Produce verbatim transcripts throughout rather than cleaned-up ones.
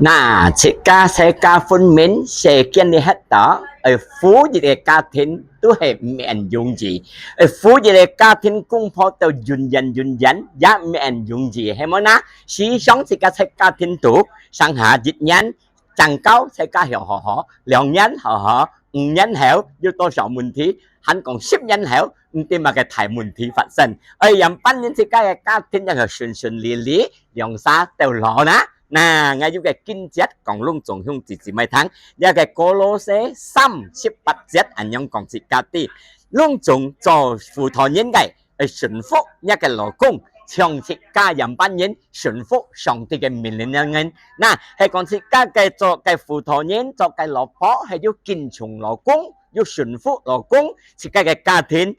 那自家世界分明世間裡歇到，愛扶一個家庭都係毋免容易，愛扶一個家庭公婆到永遠永遠也毋免容易，係無呢？時常自家在家庭肚，上下一年正交自家曉好好，兩年好好，五年後有多少問題，還講十年後，毋知麼个大問題發生。愛仰般形自家个家庭正會順順利利，兩儕到老呢？那，𠊎有個經節講攏總兄弟姊妹聽，這個歌羅西三十八節恁樣講自家知，攏總做輔導人个，愛順服若个老公，像自家仰般形順服上帝个命令恁樣。那，係講自家个做个輔導人，做个老婆，係有敬重老公，有順服老公，自家个家庭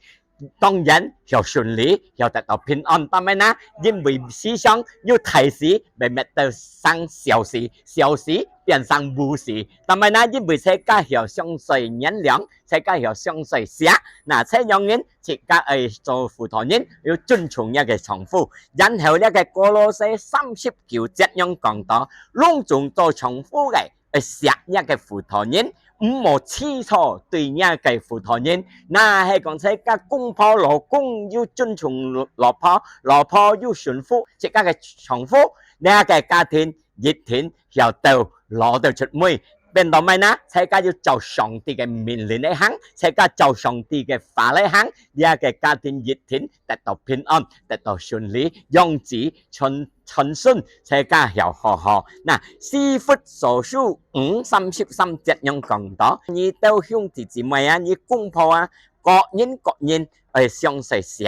當然曉順利，曉得到平安。但係呢，因為時常有大事，會搣到生小事，小事變成無事。但係呢，因為自家曉相隨原諒，自家曉相隨惜，那這樣人自家愛做輔導人，要尊重若个丈夫。然後這個歌羅西三十九節樣講到，攏總做丈夫个， 愛惜若个輔導人，毋好自作對若个輔導人。那係講自家公婆老公有尊重老婆，老婆有順服自家个丈夫，這個家庭一定曉得老得出尾。變到麼个呢？自家要照上帝个命令來行，自家照上帝个話來行，這個家庭一定得到平安，得到順利，養子傳 傳孫，自家曉好好。那，以弗所書五三十三節樣講到，你兜兄弟姊妹啊，你公婆啊，各人各人愛相隨惜，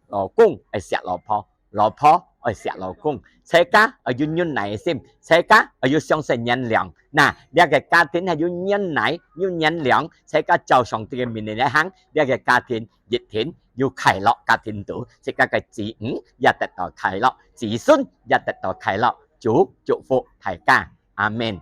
老公愛惜老婆，老婆愛惜老公，自家愛有忍耐个心，自家愛有相隨原諒。那，這個家庭係有忍耐，有原諒，自家照上帝个命令來行，這個家庭一定有快樂，家庭肚，自家个子女也得到快樂，子孫也得到快樂。 主祝福大家。阿們。